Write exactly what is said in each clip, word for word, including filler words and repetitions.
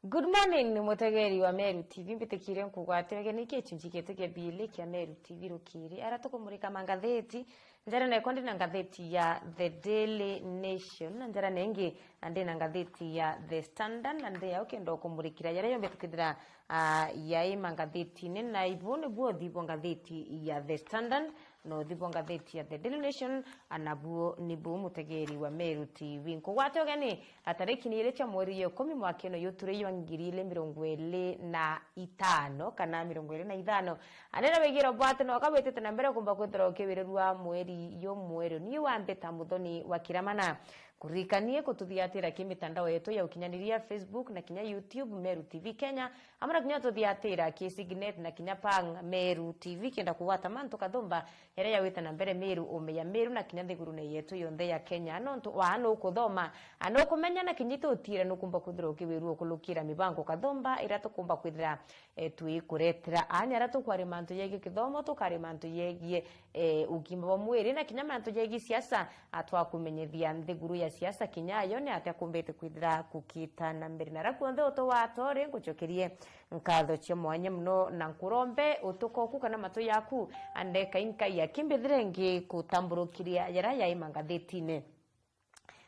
Good morning, mutegeri wa Meru T V. Mbitikire nkugwate ugeni gicunji gietu gia biili kia Meru T V rukiri. Ara tukumurika mangatheti, njara nekwa ndi na ngatheti ya The Daily Nation, na njara nengi ndi na ngatheti ya The Standard, na ndi au kenda ukumurikira jaria yonthe tukithira, ah, yai mangathetine, na ibu nibuo uthi bwa ngatheti ya The Standard, na uthi bwa ngatheti ya The Daily Nation, a, nabuo nibu mutegeri wa Meru T V. Nkugwate ugeni, a, tariki ni iri cia mweri ya ikumi mwakene uyu turi jwa ngiri ili mirongo iri na itano kana mirongo iri na ithano. Anene wigiro bwati no kabitite na mbere kumba kwithirwa ukiwirirua mweri yo mweru. Ni wambita Muthoni wa Kiramana. Kuririkanie kututhiatira ki mitandao yetu ya ukinyaniria, Facebook na kinya YouTube, Meru T V Kenya, amwe na kinya tuthiatira ki Signet na kinya Pang Meru T V, kenda kugwata mantu kathumba jaria jawita na mbere Meru, ume ya Meru na kinya nthigurune yetu yonthe ya Kenya. Nontu waa nukuthoma, a, nukumenya na kinya itutire nukumba kwithirwa ukiwirua ukulukira mibango kathumba iria tukumba kwithira, e, twikuretera. Aani aria tukwaria mantu jegie kithomo, tukaria mantu jegie, e, ugima bwa mwiri na kinya mantu jegie siasa, a, twakumenyithia nthiguru ya siasa kinya yo ni atia kumbite kwithira kukita na mbere. Na aria kuonthe utu watore, ngucokerie nkatho cia mwanya muno na nkurombe utukoku kana matu yaku, a, ndeka inkai akimbithire ngikutamburukiria jaria yai mangathetine,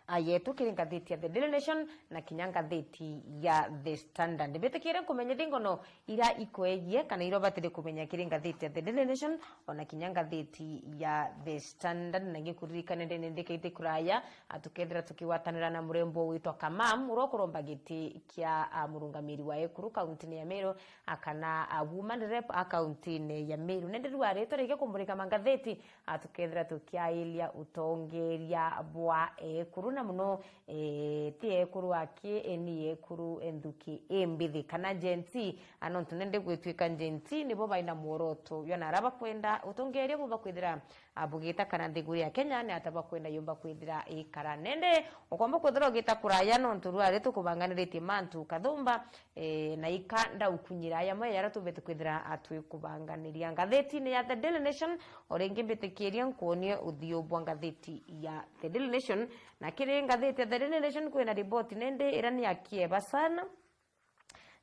a, yetu kiri ngatheti ya The Daily Nation na kinya ngatheti ya The Standard. Mbitikire nkumenyithie ngono iria ikwegie kana iria ubatire kumenya kiri ngatheti ya The Daily Nation, ona kinya ngatheti ya The Standard. Na ngikuririkania ndene ndikaite kuraya, a, tukethira tukigwatanira na murembo witwa Kamam, uria ukuromba giti kia, a, murungamiri wa ekuru kauntine ya Meru, a, kana, a, woman rep a kauntine ya Meru. Nende rua ritwa ringi kumurika mangatheti, a, tukethira tukiairia utongeria bwa ekuru, na muno, e, ti ekuru aki, e, ni ekuru nthuki imbithi kana Gen Z, a, nontu nende gwitwika Gen Z nibo baina mworoto jwa na aria bakwenda utongeria bumba kwithira, a, bugita kana nthiguru ya Kenya ni ata bakwenda yumba kwithira ikara. Nende ukomba kwithira ugita kuraya nontu rwari tukubanganiritie mantu kathumba, e, na ika ndaukunyira jamwe jaria tubete kwithira, a, twikubanganiria. Ngathetine ya The Daily Nation, o ringi mbitikirie nkuonie uthiu bwa ngatheti ya The Daily Nation. Na kiri ngatheti ya The Daily Nation kwina riboti nende iria ni ya kieba sana,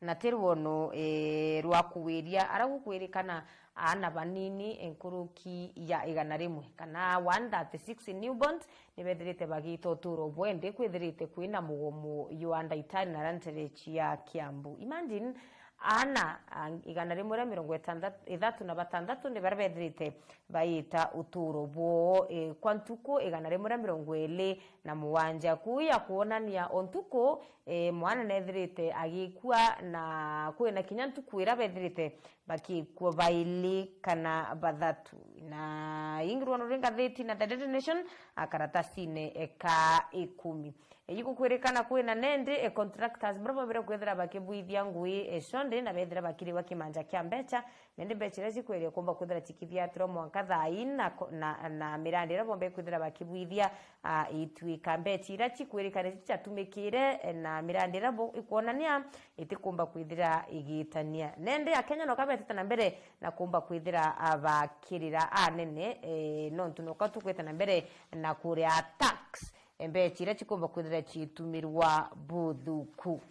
na ti rwono, e, rwa kuwiria aria gukwirikana aana banini nkuruki ya igana rimwe kana one thirty-six newborns ni bethirite bagiita uturo bwendi kwithirite kwina mugomo jwa ndaitari na aria nterechi ya Kiambu. Imagine, aana, a, igana rimwe ria mirongo itandatu, ithatu na batandatu ni baria bethirite baita uturo bwoo, e, kwa ntuku igana rimwe ria mirongo iri na mugwanja. Kuu ya kwonania o ntuku, e, mwana nethirite agikua, na kwina kinya ntuku iria bethirite bakikua baili kana bathatu. Na ingi rwono rwi ngatheti na The Daily Nation, a, karatasine eka ikumi. Iji gukwirikana kwina nendi, e, contractors baria baumire kwithira bakibwithia ngui, e, ciondi na bethira bakiriwa kimanja kia mbecha, nendi mbecha iria cikweria kumba kwithira cikithiatirwa mwanka thaa ii na ko-, na, na mirandi iria bombe kwithira bakibwithia, a, itwika mbecha iria cikwirikana ciatumikire, e, na mirandi iria bo-, ikwonania itikumba kwithira igitania. Nendi Akenya noka betite na mbere na kumba kwithira, a, bakirira anene, e, nontu noka tukwita na mbere na kuria tax, e, mbecha iria cikumba kwithira ciitumirwa buthuku.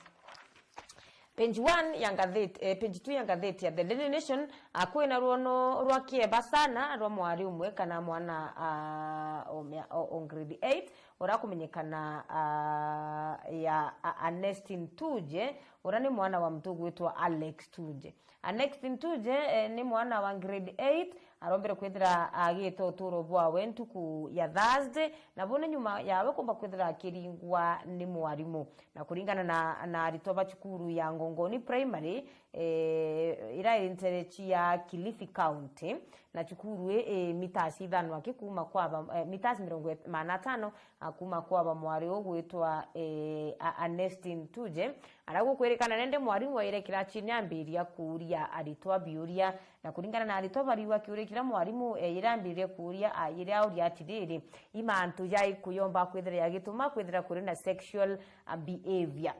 Page one ya ngatheti, eh, page two ya ngatheti ya The Daily Nation, a, kwina rwono rwa kieba sana rwa mwari umwe kana mwana, a, o, o, o grade eight, uria akumenyekana, a, ya, a, Anestin Tuje, uria ni mwana wa muntu ugwitwa Alex Tuje. Anestin Tuje, eh, ni mwana wa grade eight, arombere kwithira agita uturo bwawe ntuku ya Thursday, na bune nyuma yawe kumba kwithira akiringwa ni mwarimu. Na kuringana na, na aritwa ba cukuru ya Ngongoni Primary, eh, ira iri nterechi ya Kilifi County, na cukuru ii, ii mitas ithano aki kuma kwa ba, eh, mitas mirongo maana atano, a, kuma kwa ba mwari ugwitwa, eh, a, Anestin Tuje, aria gukwirikana nende mwarimu aire kirachini ambiria kuuria aritwa biuria, na kuringana na aritwa bariu akiuria kiria mwarimu, eh, ira ambiririe kuuria, ayire auria atiriri, i mantu jai kuyomba kwithira yagituma kwithira kuri na sexual, a, behavior.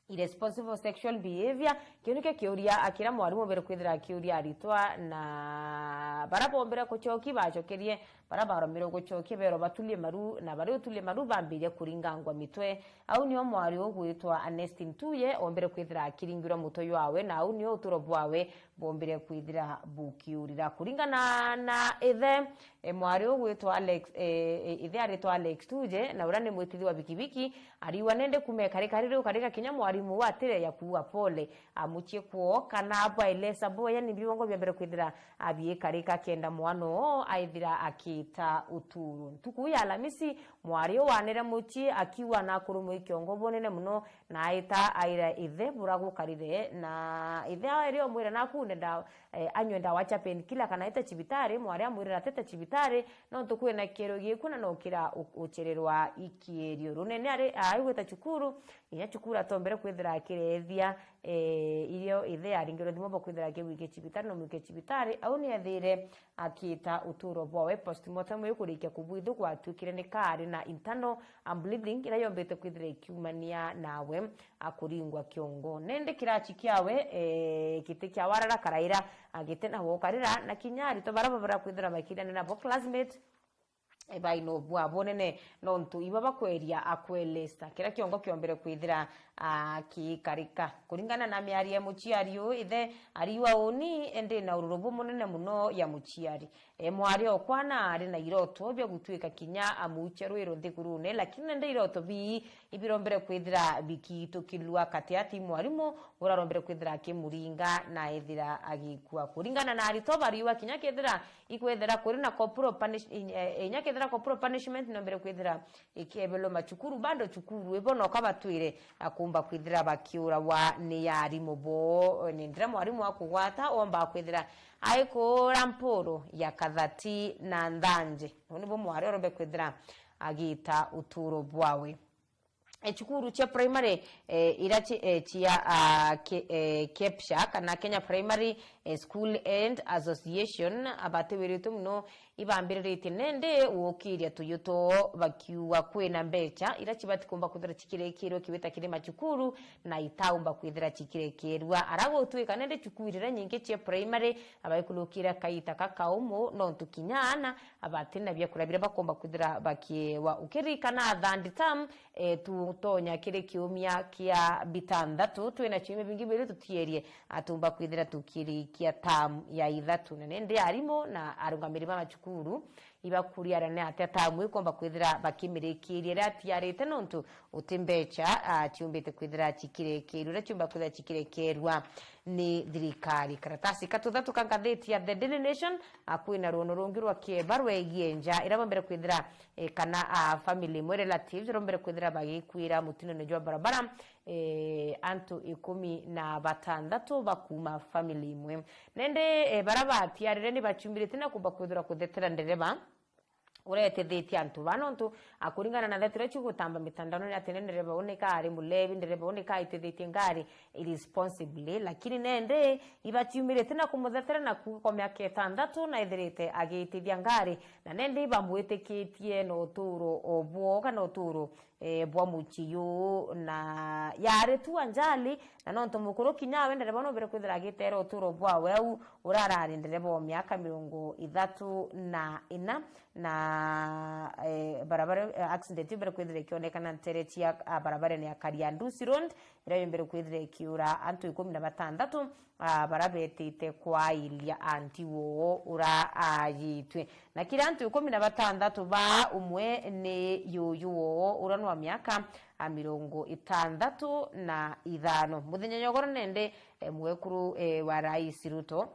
Irresponsible sexual behavior. Kiu nikio kiuria akira mwarimu ombere kwithira akiuria aritwa, na bara bombere kucoki bacokerie, bara baromire gucokia bero batulie maru, na bari utulie maru bambirie kuringangwa mitwe. Au nio mwari ugwitwa Ernestine Tuye ombere kwithira akiringirwa mutwe jwawe, na au nio uturo bwawe bombire kwithira bukiurira. Kuringana na ithe, e, mwari ugwitwa Alex, e, e, ithe aritwa Alex Tuje, na uria ni mwitithi wa bikibiki, ariwa nende kuma ikarika riu karika kinya mwarimu atire ya kuuga pole, amuchie kwoo kana abwaelesa boya ni biongo bia mbere kwithira abiikarika kenda mwana oo aithira akiita uturo. Ntuku ya Alamisi, mwari uwanire muchie akiuga na akurumwa ikiongo bunene muno, na aita aira ithe bura gukarire, na ithe aeri omwira naku nenda, eh, anywe ndawa cia painkiller kana aite cibitari. Mwari amwirira atete cibitari, nontu kwina kiero giku na nokira u-, uchererwa ikierio. Runene ari aigwita cukuru, inya cukuru atombere kwithira akirethia, eh, irio ithe yaringirwe thimo bo kwithira akigwike cibitari, no mwike cibitari, au ni ethire akiita uturo bwawe. Postmortem ikurikia kubwithu gwatuikire ni kaari na internal, um, bleeding, ira yombite kwithira ikiumania nawe akuringwa kiongo. Nindi kirachi kiawe, eh, giti kia warara karaira, agite na gukarira, na kinya aritwa bara babara kwithira bakirane nabo classmate, eh, baina ubwa bunene, nontu iba bakweria akwelesta kira kiongo kiombere kwithira, ah, kiikarika. Kuringana na miario ya muciari uu, ithe ariwa uni, indi na ururu bumunene muno ya muciari. E, mwari okwa na ari na iroto bia gutuika kinya amuche rwiro nthigurune, lakini nende iroto bii ibirombere kwithira bikitukilua kati ati mwarimu urarombere kwithira akimuringa na ethira agikua. Kuringana na aritwa bariua kinya kethira ikwethira kuri na corporal punish-, in-, eh, inya kethira corporal punishment nombere kwithira ikebelwa macukuru, bado cukuru ibo noka batwire akumba kwithira bakiuragwa ni arimu bo, ni ndira mwarimu akugwata omba kwithira aikura mpuru ya kathati na nthanje. Uu nibo mwari orombe kwithira agita uturo bwawe. E, cukuru cia primary, e, ira ci-, e, cia, a, ke-, e, KEPSHA kana Kenya Primary, e, School End Association, abatiwiritwe muno ibambiriritie nende gukiria tuyu twoo bakiuga kwina mbecha ira cibati kumba kwithira cikirikirwe kiwita kiri macukuru na itaumba kwithira cikirikirwa. Ara gutwika nende cukuru iria nyingi cia primary abaikulukira kaita kakaumu, nontu kinya ana abati na biakuria biria bakomba kwithira bakiewa. Ukiririkana third term, e, tutonya kiri kiumia kia bitanthatu, twina ciumia bingi biri tutierie atumba kwithira tukirikia term ya ithatu. Na nindi arimu na arungamiri ba macukuru ibakuriarane atia term ikomba kwithira bakimirikiria iria tiarite, nontu uti mbecha, a, ciumbite kwithira cikirikirwa, iria ciumba kwithira cikirikirwa ni thirikari. Karatasi ka tuthatu ka ngathiti ya The Daily Nation, a, kwina ruono rungi rwa kieba rwegie nja iria bombere kwithira, e, kana, a, family imwe, relatives, rombere kwithira bagikwira mutinone jwa barabara, e, antu ikumi na batanthatu bakuma family imwe. Nende, e, bara batiarire ni bachumbirite na kumba kwithira kuthetera ndereba uria etithitie antu ba, nontu, a, kuringana na ndeto iria cigutamba mitandaone ni ati ni ndereba uu ni ka ari mulevi, ndereba uu ni ka aitithitie ngari irresponsibly, lakini nende ibaciumirite na kumuthetera na kuuga kwa miaka itantatu na ethirite agiitithia ngari, na nende ibamwitikitie na uturo o bwoga na uturo, e, bwa mucii uu, na yari tu ajali, na nontu mukuru kinya we ndereba nubire kwithira agitera uturo bwawe au urarari ndereba wa miaka mirongo ithatu na ina, na, e, barabara, e, accident iu mbere kwithira ikionekana ntere cia, a, barabarene ya Kariandusi Road, iria yombere kwithira ikiura antu ikumi na batanthatu, a, bara betite kwailia anti woo ura ayitwe. Na kiri antu ikumi na batanthatu ba, umwe ni yuyu woo ura ni wa miaka, a, mirongo itantatu na ithano. Muthenya nyogoro nende, e, mwekuru, e, wa Rais Ruto,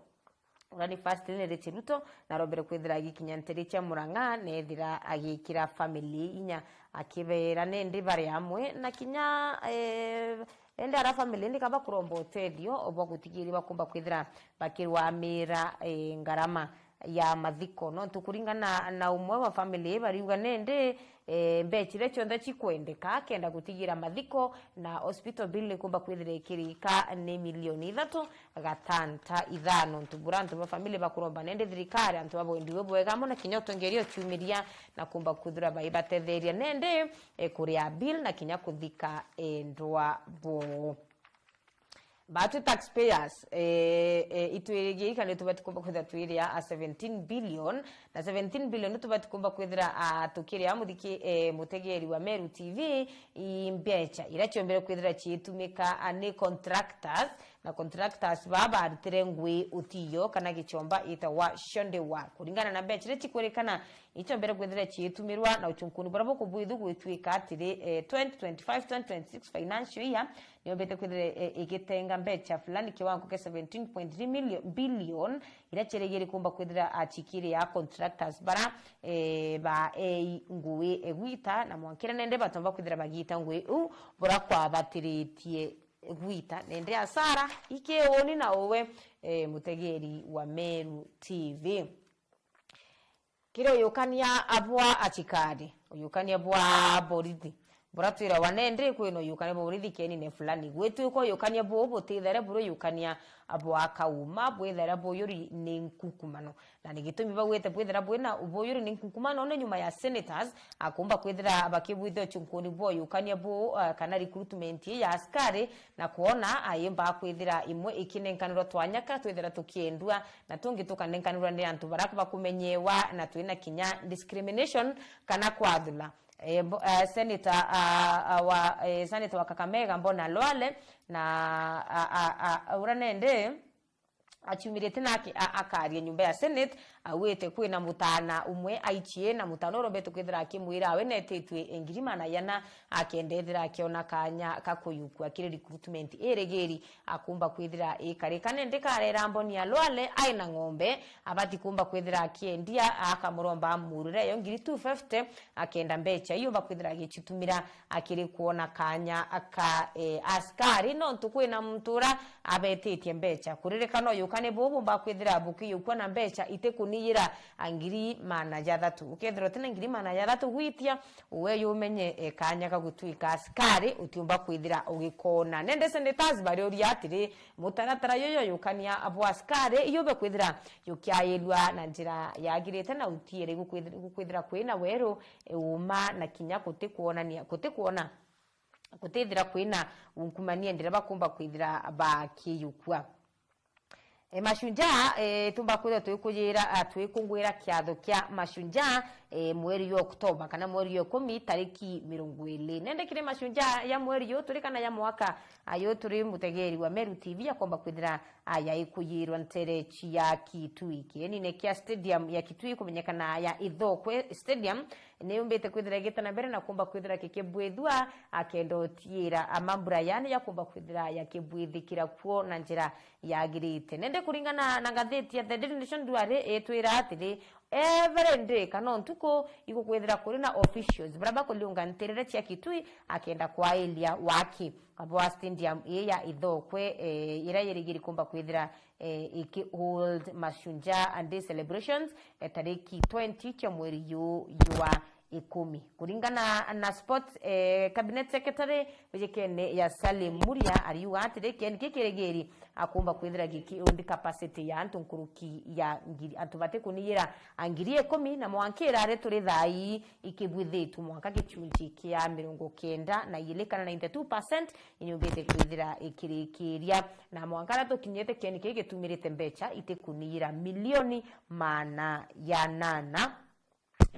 ura ni First Lady Ruto, na arombere kwithira agikinya ntiri cia Murang'a, nethira agikira family inya, akibera nindi bari amwe na kinya, eh, ende ara family indi kaba kuromba utethio obwa gutigiria bakumba kwithira bakirwamira, eh, ngarama ya mathiko. Nontu kuringana na umwe wa family bariuga nindi, eh, mbecha iria cionthe cikwendeka kenda gutigira mathiko na hospital bill ikumba kwithira ikirika ni milioni ithatu gatanta ithano. Ntu bura antu ba family bakuromba nende thirikari antu babwendiwe bwega amo na kinya utongeria uciumiria na kumba kwithira baibatetheria nende, eh, kuria bill na kinya kuthika endwa boo. Batwi taxpayers, eh, eh, itwirigiiri kana itubati kumba kwithira twiria a seventeen billion, na seventeen billion itubati kumba kwithira, ah, tukiria muthiki, eh, mutegeri wa Meru T V, i mbecha iria ciombere kwithira ciitumika, ah, ni contractors, na contractors baa barutire ngui utiyo kana gichomba itagwa shondewa. Kuringana na mbecha iria cikwirikana, ichombere kwithira ciitumirwa na uchunkuni buria bukubwithu gwitwika atiri, eh, twenty twenty-five, twenty twenty-six financial year, niombete kwithira, eh, igitenga mbecha fulani kiwango kia seventeen point three million, billion, iria ciregeri kumba kwithira achikiri ya contractors bara, eh, ba ei ngui egwita na mwankira nende batomba kwithira bagita ngui u bura kwabatiritie gwita nende asara ikiuni na uwe, eh, mutegeri wa Meru T V. Kiri uyukania bwa achikari, uyukania bwa borithi, buratwirawa nende kwina uyukania bwa borithi kienine fulani. Gwitwika uyukania buu butithaira buri uyukania bwa kauma, bwithaira buyuri ni nkukumano. Na ni gitumi baugite bwithira bwina buyuri ni nkukumano ni nyuma ya senators akumba kwithira bakibwithia uchunkuni bwa uyukania buu, ah, kana recruitment ya askari, na kwona ayimba kwithira imwe ikinenkanirwa twanyaka twithira tukiendua na tungi tukanenkanirwa ni antu bara bakumenyewa na twina kinya discrimination kana kwathula. E, mbo- e, senator, a, a, wa e, senator wa Kakamega Mbona Lwale na a, a, a, ura nende aciumirite na aki- a- akaria nyumba ya Senate, auite kwina mutana umwe aichie na mutana urombete kwithira akimwira awe netitwe ngiri mana yana akenda ethira akiona kanya ka kuyukua kiri recruitment irigiri akumba kwithira ikarika. Nindi karera Mboni ya Lwale ai na ng'ombe, abati kumba kwithira akiendia, akamuromba amurire yo ngiri two fifty, akenda mbecha iyo bakwithira agichitumira akiri kuona kanya aka, eh, askari, nontu kwina muntu ura abetitie mbecha. Kuririkana uyukani bubu bakwithira bukiyukua na mbecha itikuniyira a ngiri mana jathatu. Ukethirwa utina ngiri mana jathatu gwitia, uwe yumenye, eh, kanya ga gutwika askari utiumba kwithira ugikona. Nende senators bariuria atiri, mutaratara yuyu yukania bwa askari yube kwithira yukiairua na njira yagirite na utiere gukwithira kwina weru, eh, uma na kinya gutikwonania, gutikwona, gutithira kwina unkumania ndira bakumba kwithira bakiyukua. E, Mashujaa, e, tumba kwithira twikuyira, a, twikungwira kiatho kia Mashujaa, e, mweri ya Oktoba kana mweri ya ikumi tariki mirongo iri. Nende kiri Mashujaa ya mweri yu turi kana ya mwaka, a, yu turi mutegeri wa Meru T V akomba kwithira, a, yaikuyirwa nterechi ya Kitui kienine kia stadium ya Kitui kumenyekana ya Ithokwe Stadium, ni yumbite kwithira igita na mbere na kumba kwithira kikibwithua, akenda utiira amambura yani ya kumba kwithira yakibwithikira kuo na njira yagirite. Nende kuringana na ngatheti ya The Daily Nation ndwari itwira atiri, every day kana ntuku igukwithira kuri na officials bara bakuliunga nterere cia Kitui akenda kwailia waki bwa stadium ii ya Ithokwe, eh, ira yirigiri kumba kwithira, eh, iki hold Mashujaa and Day celebrations, eh, tariki twenty cia mweri yu jwa ikumi. Kuringana na sports, eh, cabinet secretary wijikene ya Salim Muria ariuga atiri, kieni kikirigiri akumba kwithira giki old capacity ya antu nkuruki ya ngiri, antu batikuniyira a ngiri ikumi na mwanka irari turi thaa ii ikibwithitwe mwanka gichunji kia mirongo kenda na iri kana ninety two percent inyumbite kwithira ikirikiria, na mwanka aria tukinyite kieni kii gitumirite mbecha itikuniyira milioni maana ya nana.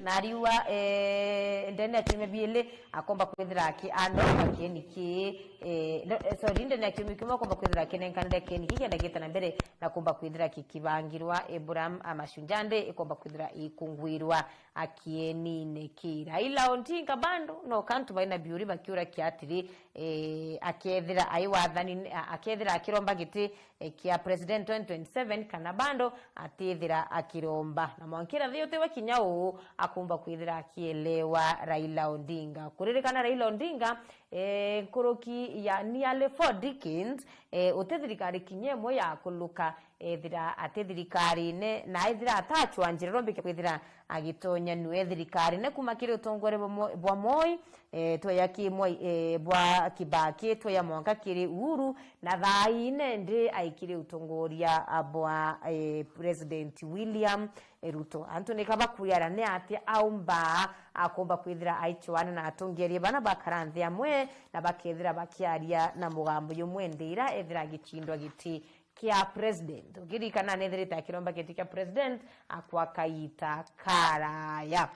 Na ariuga, eh, ndene ya kiumia biili akomba kwithira aki-, anonga kieni kii, eh, no, eh, sorry, ndene ya kiumia kimwe akomba kwithira akinenkanire kieni kii kenda gita na mbere na kumba kwithira kikibangirwa, eh, Abraham, a, Mashujaa Day ikomba kwithira ikungwirwa a kienine kii. Raila Odinga bando no kantu baina biuri bakiura kiatiri, eh, akethira ai wathani, a-, akethira akiromba giti eh, kia president twenty twenty-seven kana bando atithira akiromba. Na mwankira thi utiwe kinya uu akumba kwithira akielewa Raila Odinga. Kuririkana Raila Odinga, eh, nkuruki ya nearly four decades, eh, uti thirikari kinya imwe ya kuluka, ethira ati thirikarine, na ethira atachwa njira rombike kwithira agitonya nue thirikarine kuma kiri utongoria bwa Mo-, bwa Moi, eh, tweya ki Moi, eh, bwa Kibaki, tweya mwanka kiri Uhuru, na thaa ii nende aikire utongoria, ah, bwa, eh, President William, eh, Ruto. Antu nika bakuriara ni atia aumba akumba kwithira aichwana na atongeria bana bakara nthi amwe na bakethira bakiaria na mugambo jumwe ndiira ethira agicindwa giti kia president. Ukiririkana nethirite akiromba giti kia president akwa kaita karaya.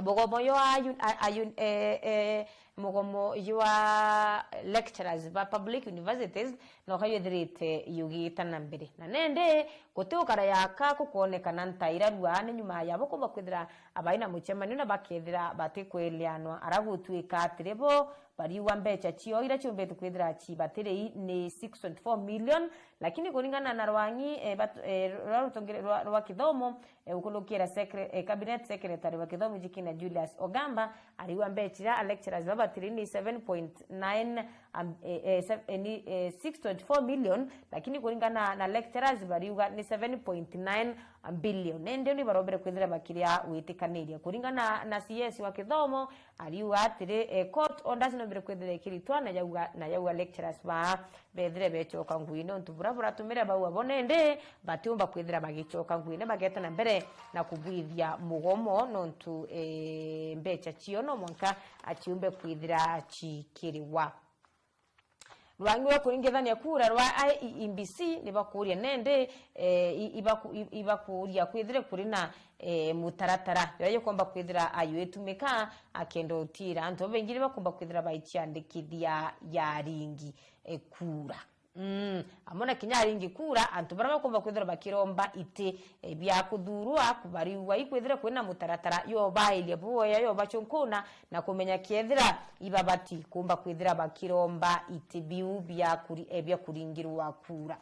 Mugomo jwa yu-, a-, a-, yu-, eh, eh, mugomo jwa lecturers ba public universities no kayethirite yugita na mbere. Na nende guti ukara yaka kukwonekana ntaira rua ni nyuma ya bukumba kwithira abai na mucemanio na bakethira batikweleanwa ara gutwika atiri bo bariuga mbecha cio ira ciumbite kwithira cibatiri ni six point four million, lakini kuringana na Rwang'i, eh, bat-, eh, rwa rutongere rwa, rwa kithomo, eh, ukulukira secre-, eh, cabinet secretary wa kithomo jikina Julius Ogamba, ariuga mbecha ira a lecturers babatiri ni seven point nine, um, eh, eh, sev-, eh, ni, eh, six point four million, lakini kuringana na lecturers bariuga ni seven point nine billion. Nende ni barombere kwithira bakiria witikaniria. Kuringana na C S wa kithomo, ariuga atiri, eh, court orders nombire kwithira ikiritwa na yauga, na yauga lecturers ba bethire bechoka ngui nontu bura buratumire bau abo nende batiumba kwithira bagichoka ngui na bageta na mbere na kubwithia mugomo nontu, eh, mbecha cio no mwanka aciumbe kwithira cikiriwa. Rwang'i rwa kuringithania kura rwa I E B C ni bakuria nende, eh, i-, ibaku-, i-, ibakuria kwithire kuri na, eh, mutaratara yo yukomba kwithira ayo itumika akenda utira antu babaingi ni bakumba kwithira baiciandikithia ya ringi, eh, kura. Mm, amwe na kinya aringi kura, antu baria bakumba kwithirwa bakiromba iti, eh, bia kuthurwa, bariuga ikwithira kwina mutaratara yobairia buoya, yobachunkuna na kumenya kethira ibabati kumba kwithira bakiromba iti biu bia kuri-, eh, bia kuringirwa kura.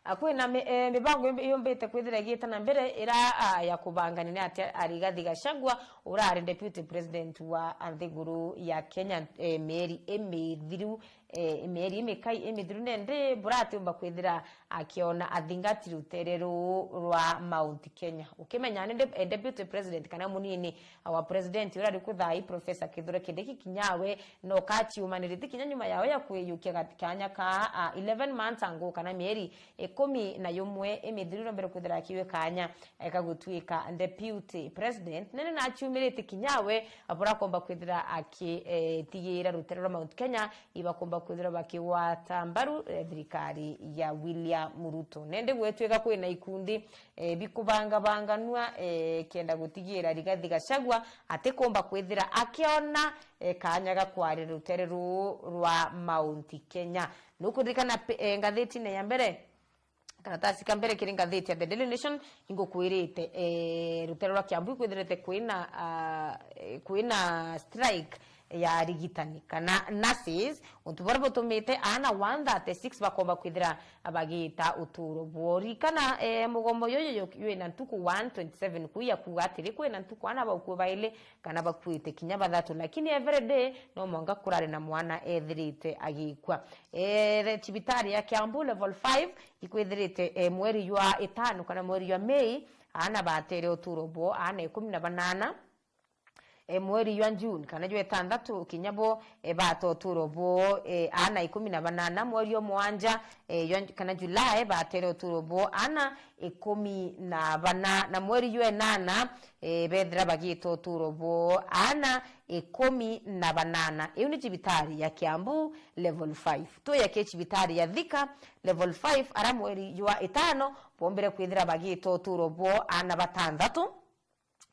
Ah, kwina mi-, eh, mibango yumbi-, yumbite kwithira igiita na mbere ira, ah, ya kubangania ni ati a Rigathi Gachagua urari deputy president wa nthiguru ya Kenya, eh, mieri imithiru, eh, mieri imikai imithiru nende buratiumba kwithira akiona athingati rutere ruu rwa Mount Kenya. Ukimenya ni de-, eh, deputy president kana munini wa president urari kuthai Professor Kithure Kindiki kinyawe no kaciumanirite kinya nyuma yao ya kwiyukia gat-, kanya ka, ah, eleven months ago kana mieri ikumi na yumwe imithiru no mbere kwithira akiwe kanya, eh, ka gutwika deputy president. Nene naciumirite kinyawe burakomba kwithira aki, eh, tigira rutere rwa Mount Kenya ibakomba kwithira bakigwata mbaru, eh, thirikari ya William Ruto. Nende gwetwika kwina ikundi, eh, bikubangabanganua, eh, kenda gutigira Rigathi Gachagua atikomba kwithira akiona, eh, kanya ga kwarira rutere ruu rwa Mount Kenya. Nukuririkana pe-, eh, ngathitine ya mbere, karatasi ka mbere kiri ngathiti ya The Daily Nation, ingukwirite, eh, rutere rwa Kiambu ikwithirite kwina, ah, eh, kwina strike ya arigitani kana nurses, untu buria butumite aana one thirty-six bakomba kwithira bagita uturo bwao. Ririkana, eh, mugomo juju ju-, jwina ntuku one twenty-seven, kuuga kuuga atiri kwina ntuku aana baukue baili kana bakuite kinya bathatu, lakini every day no mwanka kurari na mwana ethirite agikua. Eh, the cibitari ya Kiambu level five ikwithirite, eh, mweri jwa itano kana mweri jwa Mei, aana batere uturo bwao, aana ikumi na banana. E, mweri jwa June kana jwa itantatu kinya bo, e, bata uturo bwao, e, aana ikumi na banana. Mweri o mwanja, e, jwa, kana July, batere uturo bwao aana ikumi na bana, na mweri jwa inana, e, bethira bagita uturo bwao aana ikumi na banana. Iu ni cibitari ya Kiambu level five. Tuya ki cibitari ya Thika level five, ara mweri jwa itano bombire kwithira bagita uturo bwao aana batanthatu.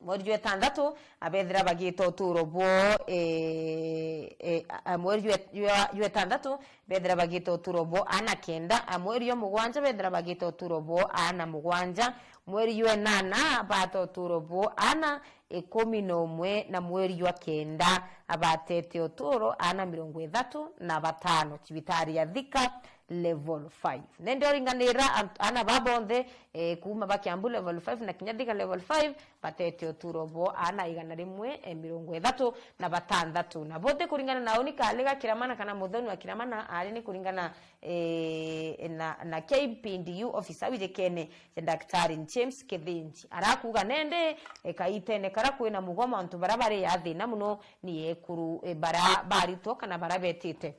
Mweri jwa itantatu, abethira bagita uturo bwao, e, e, a, a, mweri jwa, jwa, jwa itantatu, bethira bagita uturo bwao aana kenda, a, mweri jwa mugwanja, bethira bagita uturo bwao aana mugwanja, mweri jwa inana, bata uturo bwao aana ikumi na umwe, na mweri jwa kenda, abatete uturo aana mirongo ithatu na batano, cibitari ya Thika level five. Nende uringanira ant-, aana ba bonthe, e, kuuma ba Kiambu level five na kinya Thika level five, batete uturo bwao aana igana rimwe, e, mirongo ithatu na batanthatu. Na bote kuringana na uni kali ga Kiramana kana muthoni wa Kiramana ari ni kuringana, e, na, na K P D U officer wijikene ja Daktari James Kithinji. Arakuga nende, e, kaitene kara kwina mugomo antu bara bari ya thina muno ni ekuru, e, bara baritwo kana bara betite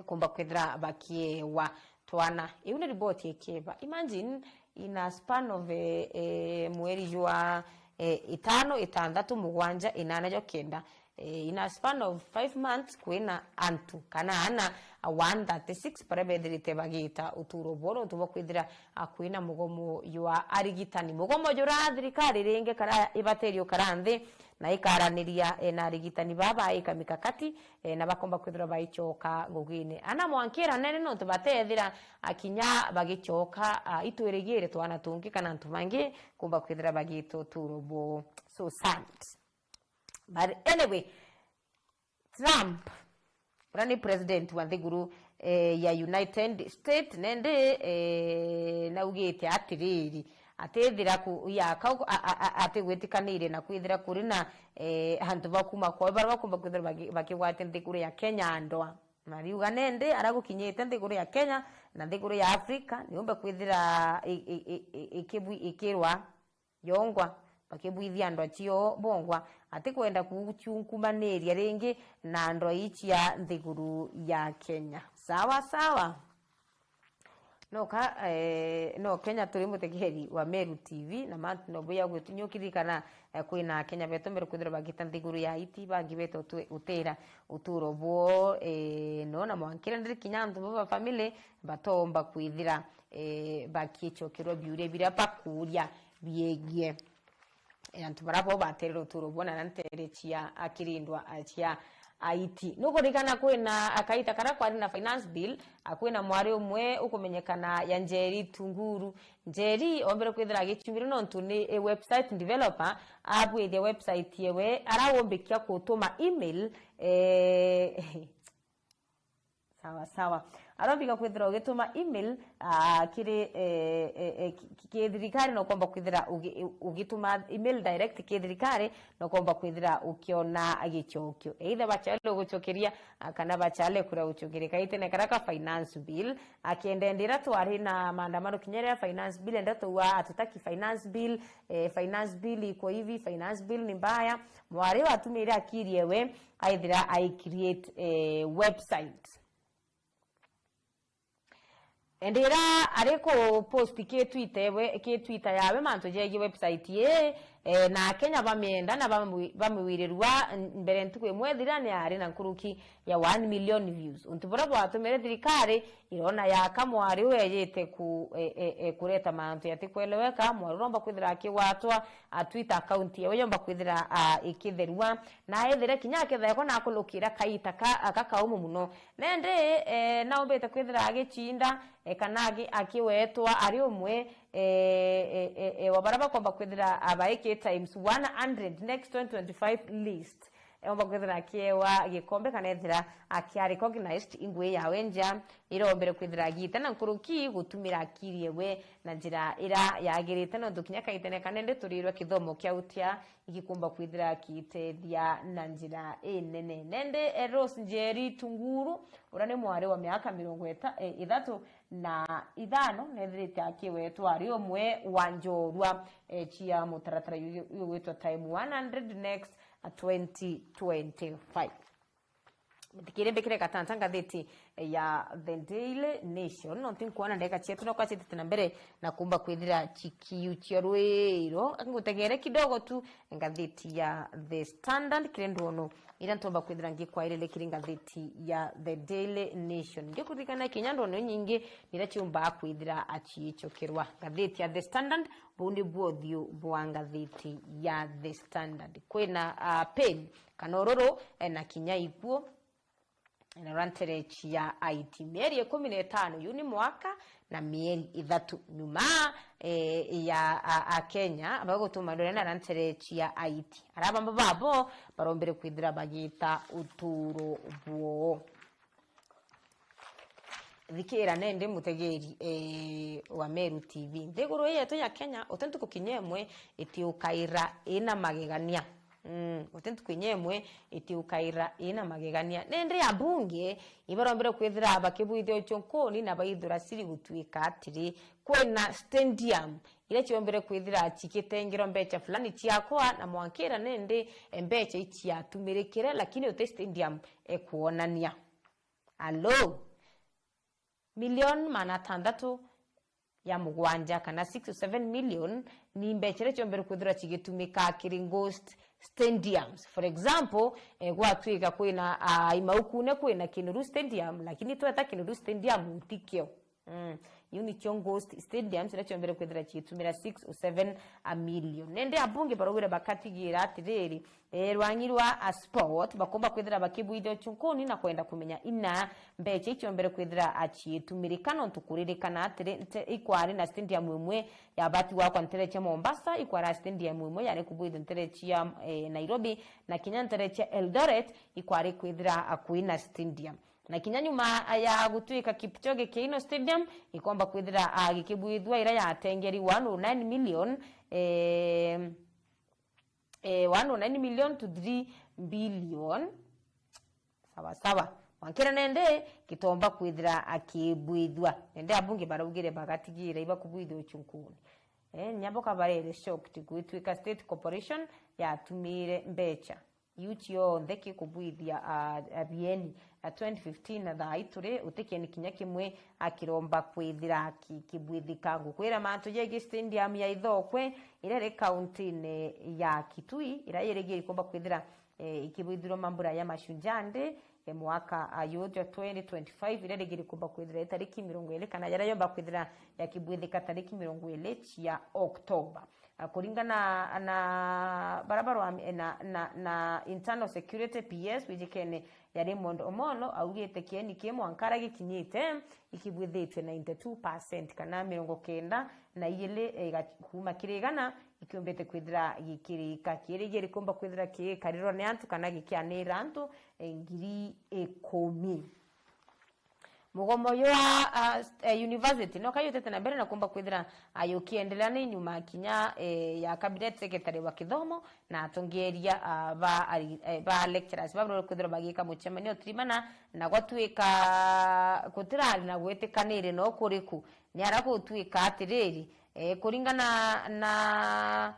kumba kwithira bakiewa twana. Iu ni riboti ikiba. Imagine, in a span of, eh, eh, mweri jwa, eh, itano, itantatu, mugwanja, inana, jo kenda. Eh, in a span of five months, kwina antu kana ana one thirty-six baria bethirite bagita uturo bwao nontu bwa kwithira, ah, kwina mugomo jwa arigitani. Mugomo jura thirikari ringi kara ibaterio kara nthi na ikaraniria, eh, na arigitani baba ika mikakati, eh, na bakomba kwithirwa baichoka ngugine. Ana mwankira nene nontu batethira akinya bagichoka, ah, itwirigire twana tungi kana antu bangi kumba kwithira bagita uturo bwao. So sad. But anyway, Trump, uria ni president wa nthiguru, eh, ya United States, nende, eh, naugite atiriri, atithira ku-, yaka u-, a-, a-, a-, atigwitikaniire na kwithira kuri na, eh, antu ba kuma kwao baria bakumba kwithira baki-, bakigwatia nthiguru ya Kenya ndwa. Mariuga nende aria gukinyite nthiguru ya Kenya na nthiguru ya Africa, niumbe kwithira i-, i-, i-, i-, ikibwi-, ikirwa yongwa, bakibwithia ndwa cio bongwa, atikwenda kuciunkumaniria ringi na ndwa ii cia nthiguru ya Kenya. Sawa sawa. No ka, eh, no Kenya turi mutegeri wa Meru T V, na mantu no buya gwitunyukirikana, eh, kwina Kenya betu mbere kwithirwa bagita nthiguru ya iti, bangi betu utwi-, utira uturo bwao, eh, no na mwankire ndiri kinya antu baba family batomba kwithira, eh, bakicokerwa biuria biria bakuria biegie, eh, antu baria bo baterere uturo bwao na ntere cia akirindwa, ah, cia aiti. Nukurikana kwina akaita karia kwari na finance bill, ah, kwina mwari umwe ukumenyekana ya Njeri Tunguru. Njeri ombere kwithira agichumire nontu ni, eh, website developer, abwithia website yewe arawombikia kutuma email, eh, Sawa sawa. Arombiga kwithira ugituma email, ah, kiri, eh, eh, eh, ki-, ki-, ki thirikari, no komba kwithira ugi-, ugituma email direct ki thirikari, no komba kwithira ukiona gichokio. Either bachale guchokeria, ah, kana bachale kura guchokeria. Kaitene kara ka finance bill, akienda ndira twari na maandamano kinya riria finance bill enda tuwa atutaki finance bill, eh, finance bill iko hivi, finance bill ni mbaya. Mwari watumire akiri ewe, aithira ai create, eh, website. Ndira ari ku post ki Twitter ewe, ki Twitter yawe mantu jegie website ii, eh, na Akenya bamienda na bamwi-, bamiwirirua mbere ntuku imwe ithira ni ari na nkuruki ya one million views. Untu buria bwatumire thirikari irona yaka mwari uyu ejite ku-, e, e, e, kureta mantu yatikweleweka, mwari uromba kwithira akigwatwa, a Twitter account yawe yomba kwithira, a, ikitherua, na ethire kinya akethekwa na akulukira kaita ka, ka kaumu muno. Nende, e, naumbite kwithira agichinda, e, kana agi-, akiwetwa ari umwe, e, e, e, e, wa baria bakomba kwithira abaiki times one hundred next twenty twenty-five list. Eomba kwithira akiewa gikombe kana ethira akia recognized ingui yawe nja, irombere kwithira agiita na nkuruki gutumira akiri ewe na njira ira yagirite, nontu kinya kaitene kanende turirwe kithomo kia utia igikumba kwithira kiitethia na njira inene. Nende, eh, Rose Njeri Tunguru, uria ni mwari wa miaka mirongo ita-, eh, ithatu na ithano, nethirite akiwetwa ari umwe wa njorua, eh, cia mutaratara uyu, uyu gwitwa Time one hundred Next twenty twenty-five. Muthikire mbikire gatanta ngathiti ya The Daily Nation, no nti nkuona ndagika cietu no kwacitite na mbere na kumba kwithira chikiu cia rwiro. Ngutegere kidogo tu ngathiti ya The Standard, kiri ndwono iria ntomba kwithira ngikwairire kiri ngathiti ya The Daily Nation. Ngikuririkana kinya ndwono nyingi niria ciumbaa kwithira aciicokerwa. Ngathiti ya The Standard, buu ni bwothiu bwa ngathiti ya The Standard. Kwina, ah, pain kana ururu, eh, na kinya ikuo, na rwa nterechi ya aiti. Mieri ikumi na itano, yu ni mwaka na mieri ithatu nyuma, eh, ya a, a Kenya bagutuma ndore na rwa nterechi ya aiti. Araba babo barombere kwithira bagita uturo bwoo. Thikira nende mutegeri, eh, wa Meru T V. Nthiguru ii yetu ya Kenya, uti ntuku kinya imwe itiukaira ina magegania. Mm, uti ntuku kinya imwe itiukaira ina magegania. Nende abunge ibarombere kwithira bakibwithia uchonkoni na baithura siri gutuika atiri, kwina stadium iria ciombere kwithira cikitengerwa mbecha fulani ciakwa na mwankira nende mbecha iciatumirikire, lakini uti stadium ekuonania. Alo? Milioni magana atandatu ya mugwanja kana six to seven million ni mbecha iria ciombere kwithirwa cigitumika kiri ghost stadiums. For example, eh, gwatwika kwina, ah, Imaukune kwina Kinoru Stadium, lakini tweta Kinoru Stadium ntikio. Mm. Iu nicio ghost stadiums iria ciombere kwithira ciitumira six or seven a million. Nende abunge baraugire bakatigira atiriri, eh, rwangi rwa a sport bakomba kwithira bakibwithia uchunkuni na kwenda kumenya ina mbecha iciombere kwithira aciitumirika, nontu kuririkana atiri, nte-, ikwari na stadium imwe ya bati wakwa ntere cia Mombasa, ikwari stadium imwe yari kubwithia ntere cia, eh, Nairobi, na kinya ntere cia Eldoret ikwari kwithira kwina stadium. Na kinya nyuma ya gutwika Kipchoge Keino Stadium ikomba kwithira, ah, gikibwithua ira yatengeri one oh nine million, eh, eh, one oh nine million to three billion. Sawa sawa. Mwankira nende gitomba kwithira akibwithua. Nende abunge baraugire bagatigira ibakubwithua uchunkuni. Eh, nyabo kabarere shocked gwitwika State Corporation yatumire mbecha iu cionthe kikubwithia, ah, abieni. Na twenty fifteen na thaa ituri, uti kieni kinya kimwe akiromba kwithira ki-, kibwithika. Ngukwira mantu jegi stadium ya Ithokwe, iria iri kauntine ya Kitui, iria yirigiiri kumba kwithira, eh, ikibwithirwa mambura ya Mashujaa Day, eh, mwaka, ah, yuju twenty twenty-five, iria irigiiri kumba kwithira itariki mirongo iri, kana jaria yomba kwithira yakibwithika tariki mirongo iri cia October. Ah, kuringana na bara barwa-, na, na, na internal security P S wijikene ya Raymond Omolo, augite kieni ki mwanka ara gikinyite ikibwithitwe ninety-two percent kana mirongo kenda na ijiri, eh, iga-, kuma kiri igana ikiumbite kwithira gikirika. Kiirigiiri kumba kwithira kigikarirwa ni antu kana gikianira antu, eh, ngiri ikumi. Mugomo jwa, ah, st-, eh, university no kayutete na mbere na kumba kwithira, ah, yukiendelea ni nyuma kinya, eh, ya cabinet secretary wa kithomo na atongeria, ah, ba ari-, eh, ba lecturers babarore kwithirwa bagika mucemanio utirimana na gwatwika gutirari na gwitikanire no kuriku. Ni ara gutwika atiriri, eh, kuringana na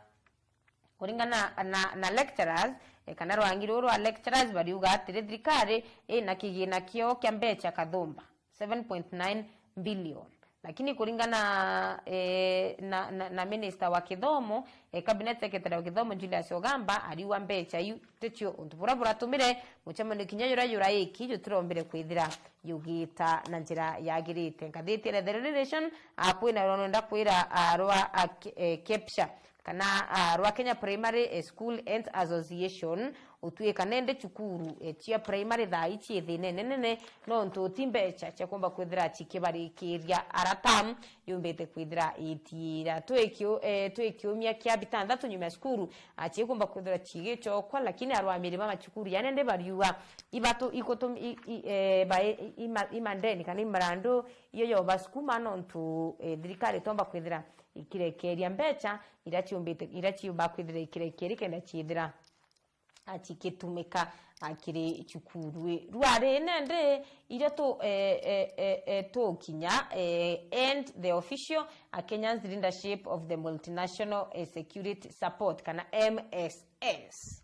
Kuringana na, na lecturers, eh, kana rwangi ruu rwa lecturers bariuga atiri, thirikari ina kigina kiao kia mbecha kathumba, seven point nine billion. Lakini kuringana, eh, na, na, na minister wa kithomo, eh, cabinet secretary wa kithomo Julius Ogamba, ariuga mbecha iu ticio untu buria buratumire mucemanio kinya juria juraiki jutirombire kwithira jugita na njira yagirite. Ngathiti ya The Daily Nation, ah, kwina rwa nenda kwira, ah, rwa, ah, K-, eh, KEPSHA. Kana, ah, rwa Kenya Primary, eh, School Ends Association, utwika nende cukuru, eh, cia primary thaa ici ithinene nene, nontu ti mbecha cia kumba kwithira cikibarikiria ara term yumbite kwithira itiira. Twikio-, eh, twikiumia kia bithanthatu nyuma ya cukuru, ah, cikumba kwithira cigicokwa, lakini arwamiri ba macukuru ya nende bariuga ibatu-, ikutum-, i-, i-, eh, ba-, i-, ima-, imandeni kana imarandu iyo yobasukuma nontu, eh, thirikari itomba kwithira ikirekeria mbecha iria ciumbite, iria ciumba kwithira ikirekeria kenda ciithira, ah, cikitumika, ah, kiri cukuru. Rwari nende irio tu, eh, eh, eh, eh, tukinya, eh, end the official, ah, Kenya's leadership of the multinational, eh, security support kana M S S.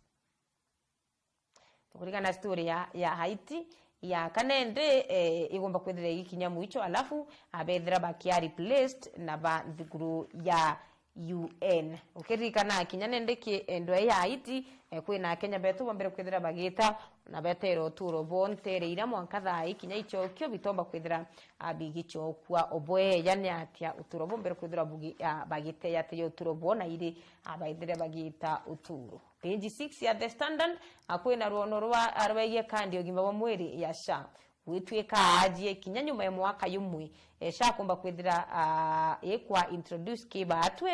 Tukurigana story ya, ya Haiti, ya kana indi, eh, igomba kwithira igikinya mwicho, alafu abethira bakia replaced na ba nthukuru ya U N. Ukiririkana kinya nindi ki, eh, ndwai ya Haiti, eh, kwina Akenya betu bombere kwithira bagita na betera uturo bo ntere ira mwanka thaa ii kinya ichokio bitomba kwithira, ah, bigichokua. Obweya ni atia uturo bombere kwithira bugi-, ah, bagiteyateya uturo bo na iri, ah, baithire bagita uturo. Page six ya The Standard, ah, kwina rwono rwa, ah, rwegie kandi ya ugima bwa mwiri ya SHA. Gwitwika aajie kinya nyuma ya mwaka yumwe, eh, SHA kumba kwithira, ah, ikwa introduce ki baatwi,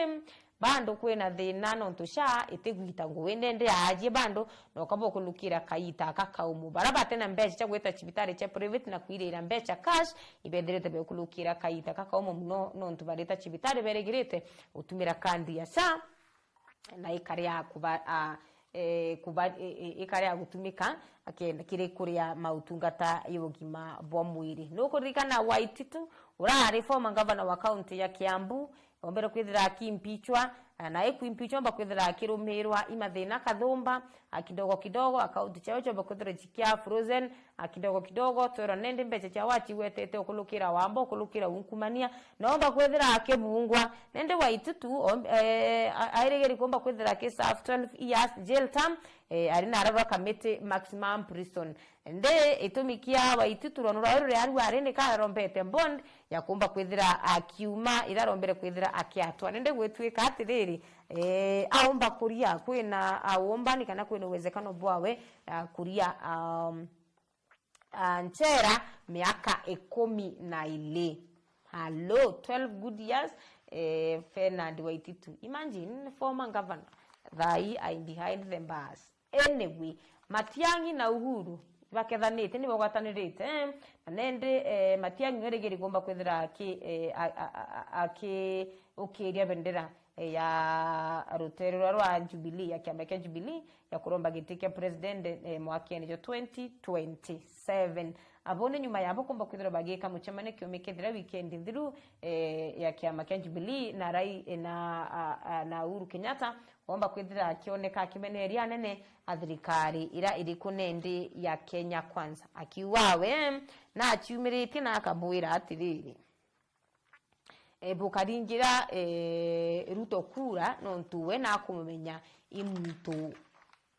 bado kwina thina nontu SHA itigwita ngugi ndende aajie bado, na ukaba ukulukira kaita kakaumu. Bara batena mbecha cia gwita cibitari cia private na kwirira mbecha cash, ibethirite bekulukira kaita kakaumu muno nontu barita cibitari berigirite utumira kandi ya SHA. Na ikari ya kuba-, a, e, kuba-, e, e, ikari ya gutumika akenda kiri kuria mautungata ya ugima bwa mwiri. Nukuririkana Waititu, urari former governor wa county ya Kiambu, ombere kwithira akimpichwa, Na, na iku impi chomba kwithira akirumirwa imathina kathumba, a kidogo kidogo, account chao chomba kwithira chikia frozen, a kidogo kidogo, twirwa nende mbecha chao achigwetete ukulukira wamba, ukulukira unkumania, nomba kwithira akibungwa. Nende Waititu, om-, eh, a-, airigiri kumba kwithira aki serve twelve years jail term, eh, ari na ararwa Kamiti Maximum Prison. Nde itumi kia Waititu rwano rwao ruria arua ari ni kararombete bond ya kumba kwithira akiuma ira arombere kwithira akiatwa. Nende gwitwika atiriri, eh, aumba kuria, kwina aumbani kana kwina uwezekano bwawe, ah, kuria, um, ah, nchera miaka ikumi na ili. Hello, twelve good years, eh, Fernand Waititu. Imagine, former governor, thai I behind the bars. Anyway, Matiang'i na Uhuru ibakethanite, ni bagwatanirite, eh, na nende, eh, Matiang'i erigiri kumba kwithira aki, eh, a-, a-, a-, a-, akiukiria bendera, eh, ya rutere rwa, rwa Jubilee, ya kiama kia Jubilee, ya kuromba giti kia president, eh, mwakene jwa twenty twenty-seven. Abo ni nyuma yabo kumba kwithirwa bagika mucemanio kiumia kethira weekend nthiru, eh, ya kiama kia Jubilee na Rai-, na, a, a, na Uhuru Kenyatta, omba kwithira akioneka akimeneria anene a thirikari ira iri ku nendi ya Kenya Kwanza. Akiuga we, na aciumiritie na akabwira atiriri, e, bukaringira, e, Ruto kura nontu we nakumumenya i muntu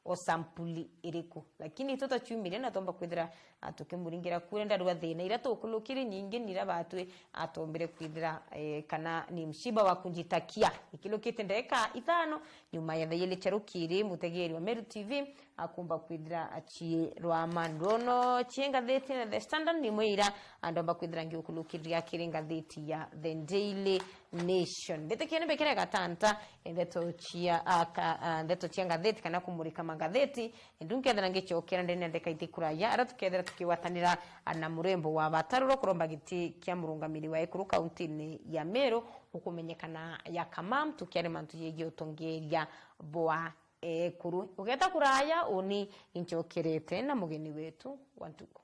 o sampuli iriku. Lakini tutaciumire na tomba kwithira, a, tukimuringira kura ndarua thina ira tukulukiri nyingi nira batwi atombire kwithira, e, kana ni mshiba wa kunjitakia. Ikilukite ndagika ithano nyuma ya thaa ili cia rukiri, mutegeri wa Meru T V akumba kwithira aciirwa mandu. No cie ngathiti na The Standard ni mwira andomba kwithira ngiukulukiriria kiri ngathiti ya The Daily Nation. Mbitikie ni mbikire gatanta ndeto cia, a, ka, a, ndeto cia ngathiti kana kumurika mangathiti. Ndu nkethira ngicokera ndene ndeka iti kuraya, ara tukethira tukigwatanira, a, na murembo wa Bataruro kuromba giti kia murungamiri wa ekuru kauntini ya Meru, ukumenyekana ya Kamam, tukiari mantu yegie utongeria bwa ekuru. Ugeta kuraya, uni inchokerete na mugeni wetu wa ntuku.